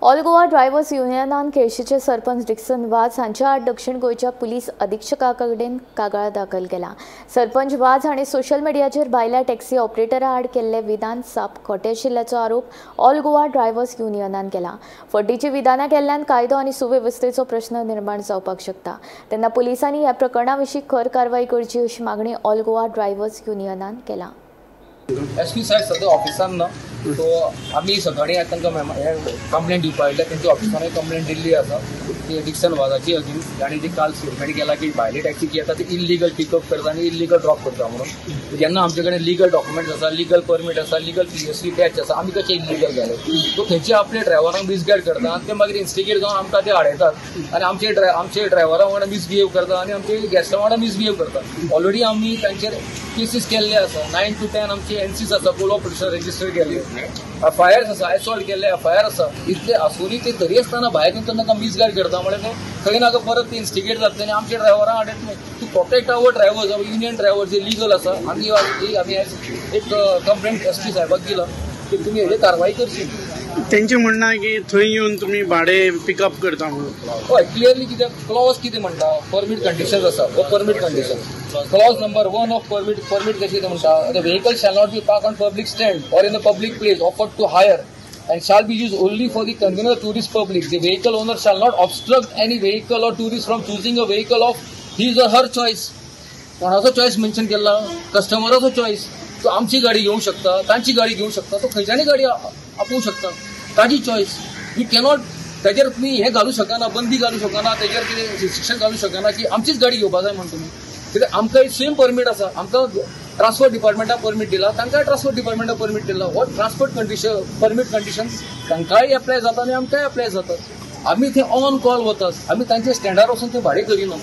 All Goa drivers युनियनान केळशीचे सरपंच डिक्सन वाज हांच्या आड दक्षिण गोंयच्या पुलीस अधीक्षका कडेन कागाळ दाखल केला. सरपंच वाज हांणी सोशल मिडियाचेर भायल्या टॅक्सी ऑपरेटरा आड केल्ले विधान साप खोटें आशिल्ल्याचो आरोप ऑल गोवा ड्रायव्हर्स युनियनान केला. फटीची विधानां केल्ल्यान कायदो आनी सुवेवस्थेचो प्रश्न निर्माण जावपाक शकता. तेन्ना पुलिसांनी ह्या प्रकरणा विशीं खर कारवाय करची अशी मागणी ऑल गोवा ड्रायव्हर्स युनियनान केला. एस पी साहेब सद्या ऑफिसान ना, सो आमी सकाळीं तांकां कंप्लेंट दिवपा आयिल्ले. तेंच्या ऑफिसानूय कंप्लेंट दिल्ली आसा की डिक्सन वाजाची अगेन्स्ट ताणें जी काल स्टेटमेंट केला की भायली टॅक्सी जी येता ती इल्लिगल पिकअप करता आनी इल्लिगल ड्रॉप करता म्हणून. जेन्ना आमचे कडेन लिगल डॉक्युमेंट्स आसा, लिगल परमीट आसा, लिगल PSC टॅच आसा, आमी कशे इल्लिगल जाले? सो थंयचे आपले ड्रायव्हरांक मिसगायड करता आनी ते मागीर इन्स्टिगेट जावन आमकां ते आडयतात आनी आमचे ड्रायव्हरां वांगडा मिसबिहेव करता आनी आमचे गॅस्टां वांगडा मिसबिहेव करता. ऑलरेडी आमी तांचेर केसीस केल्ले आसा. 9 to 10 आमचे एनसीस आसा, कोलो पुलिसान रजिस्टर केल्ले, एफआयआर्स आसा, एसॉल्ट केल्ले एफआयआर आसा. इतले आसूनय ते तरी आसतना भायर येवन तांकां मिसगायड करता म्हळ्यार ते खंय नाका परत ते इन्स्टिगेट जातले आनी आमचे ड्रायव्हरांक आडयतले. To protect our drivers, our union drivers J legal आसा, आमी आमी आयज एक कंप्लेंट एस पी साहेबाक दिला की तुमी हेजेर कारवाय करची. तेंचें म्हणणें आहा की थंय येवन तुमी भाडें पिकअप करता म्हणून. हय, क्लियरली कित्याक क्लॉज कितें म्हणटा, परमीट कंडिशन्स आसा. हो permit condition clause number 1 of permit कशें कितें म्हणटा, the vehicle shall not be park on public stand or in a public place offered to hire and shall be used only for the convenience of tourist public. The vehicle owner shall not obstruct any vehicle or tourist from choosing a vehicle of his or her choice. कोणाचो choice mention केला? कस्टमराचो choice. तो आमची गाडी घेवंक शकता, तांची गाडी घेवंक शकता, तो खंयच्यानय गाडी आपोवंक शकता, ताजी चॉयस. You cannot ताजेर तुमी हें घालूं शकना, बंदी घालूं शकना, ताजेर कितें रिस्ट्रिक्शन घालूं शकना की आमचीच गाडी घेवपा जाय म्हण तुमी. कित्याक आमकां सेम परमीट आसा, आमकां ट्रान्सपोर्ट डिपार्टमेंटाक परमीट दिला, तांकांय ट्रान्सपोर्ट डिपार्टमेंटाक परमीट दिला. हो ट्रान्सपोर्ट कंडिशन परमीट कंडिशन तांकांय एप्लाय जाता आनी आमकांय एप्लाय जाता. आमी थंय ऑन कॉल वतात, आमी तांच्या स्टँडार वचून थंय भाडें करिना.